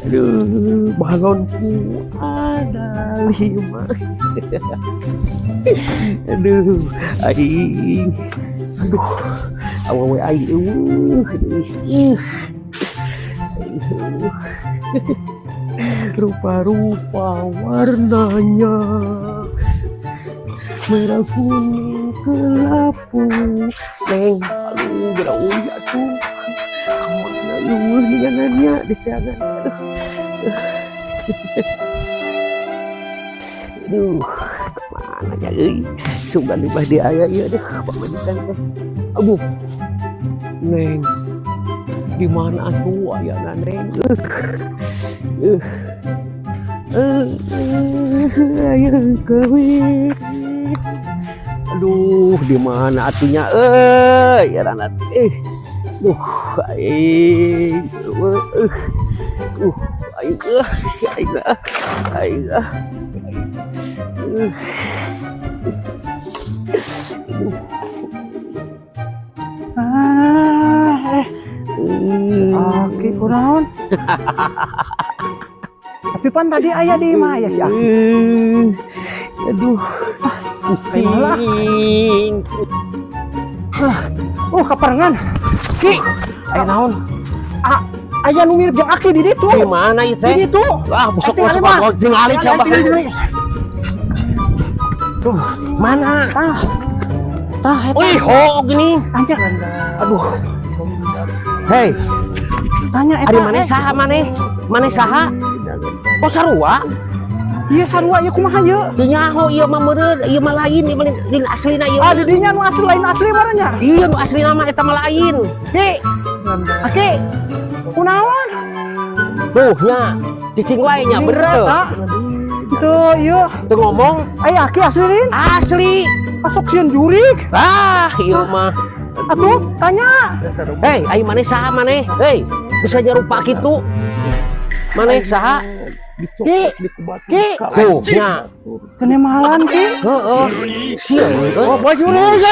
Aduh, balonku ada lima. Aduh, aing. Aduh, awewe aing euweuh deui. Aduh. Rupa-rupa warnanya, merah, kuning, kelabu. Neng, aduh, beda uya tuh. Kamana euweuh ninganannya di tangan. Aduh. Aduh, kemana ya euy? Sugan di dia aya ieu, aduh, pamajikan teh. Aduh. Neng. Di mana atuh ayana, Neng? Ayo kawin. Aduh, di mana atunya euy? Ya ranat. Duh, aing. Aing aing aing ah. Aduh. Ah, si Aki kunaon? Tapi pan tadi aya di imah ya si Aki. Aduh. Aing malah. Pusing. Oh, kaparengan. Ki, Aya naon? Ah, aya nu mirip jeung Aki di ditu. Di mana ieu Di teh? ditu. Ah, busuk. Tingali Busuk mah. Tingali coba. Tingali, tingali. Tuh, Mana? Tah. Tah eta. Wih, ho gini. Anjir. Aduh. Hei, Tanya eta. Ari maneh saha maneh? Maneh saha? Oh, sarua? Iya, sarua ieu, kumaha ieu? Teu nyaho ieu mah meureun, ieu mah lain, ieu mah lain aslina ieu. Ah, di dinya nu asli lain asli maranya. Iya, nu aslina mah eta mah lain. Ki. Aki. Kunaon? Tuh nya, cicing wae nya, bener teu? Eta. Tuh, ieu. Teu ngomong. Aya Aki asli lain? Asli. Masuk sieun jurig. Ah, ieu mah. Atuh, tanya. Hei, ayo maneh saha maneh? Hei, bisa nyarupa kitu. Maneh saha? Ki. Ki. Tuh, nya. Teu nemalan, Ki. Heeh. Sieun euy. Oh, jurig.